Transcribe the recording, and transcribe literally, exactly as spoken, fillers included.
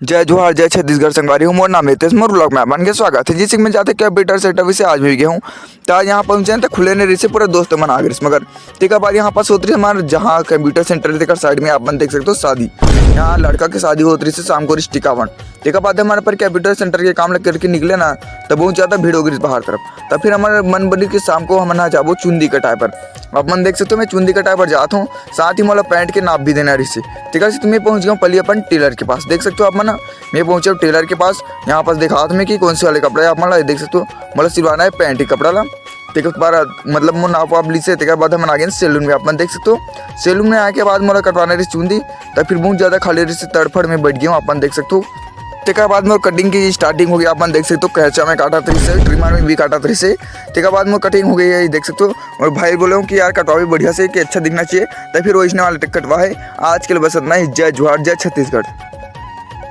जय जोहार, जय छत्तीसगढ़ संगवारी हो, मोर नाम हितेश, मोर vlog में आप मन के स्वागत हे। जइसे कि मैं जाते कंप्यूटर सेंटर से आज भी गया हूँ, त आज यहाँ पहुँचे त खुले नहीं रहिसे, पूरा दोस्त मन आ गए रहिस। मगर तेकर बाद यहाँ पास होत रहिस हमार जहाँ कंप्यूटर सेंटर हे, तेकर side में आप मन देख सकते हो शादी, यहाँ लड़का के शादी होत रहिसे शाम को रहिस टिकावन। तेकर बाद हमारे पर कंप्यूटर सेंटर के काम ल करके निकले ना, त बहुत ज्यादा भीड़ हो गई बाहर तरफ। त फिर हमारे मन बनी कि शाम को हमन हा जाबो चुंदी कटाए पर। आप मन देख सकते हो, मैं चुंदी कटाए पर जात हूँ, साथ ही मोला पैंट के नाप भी देना रहिसे। तेकर से मैं पहुँच गया हूँ पहले अपन टेलर के पास। देख सकते हो आप मन, मैं पहुँचे हूँ टेलर के पास। यहाँ पास दिखात हूँ मैं कि कौन से वाले कपड़ा हे। आप मन ला देख सकते हो, मोला सिलवाना हे पैंट के कपड़ा ला। तेकर बाद मतलब मोर नाप वाप लिसे, तेकर बाद हमन आ गए सैलून में। आप मन देख सकते हो, सैलून में आए के बाद मोला कटवाना रहिस चुंदी, त फिर बहुत ज्यादा खाली रहिसे, तड़फड़ में बैठ गया हूँ। आप मन देख सकते हो, तेकर बाद मोर कटिंग की स्टार्टिंग हो गई। आप मन देख सकते हो, कैंचा में काटत रहिसे, ट्रिमर में भी काटत रहिसे। तेकर बाद मोर कटिंग हो गई है, देख सकते हो। मोर भाई बोले हूँ कि यार कटवावे बढ़िया से, कि अच्छा दिखना चाहिए, त फिर वैसने वाला कटवा हे। आज के लिए बस इतना ही। जय जोहार, जय छत्तीसगढ़।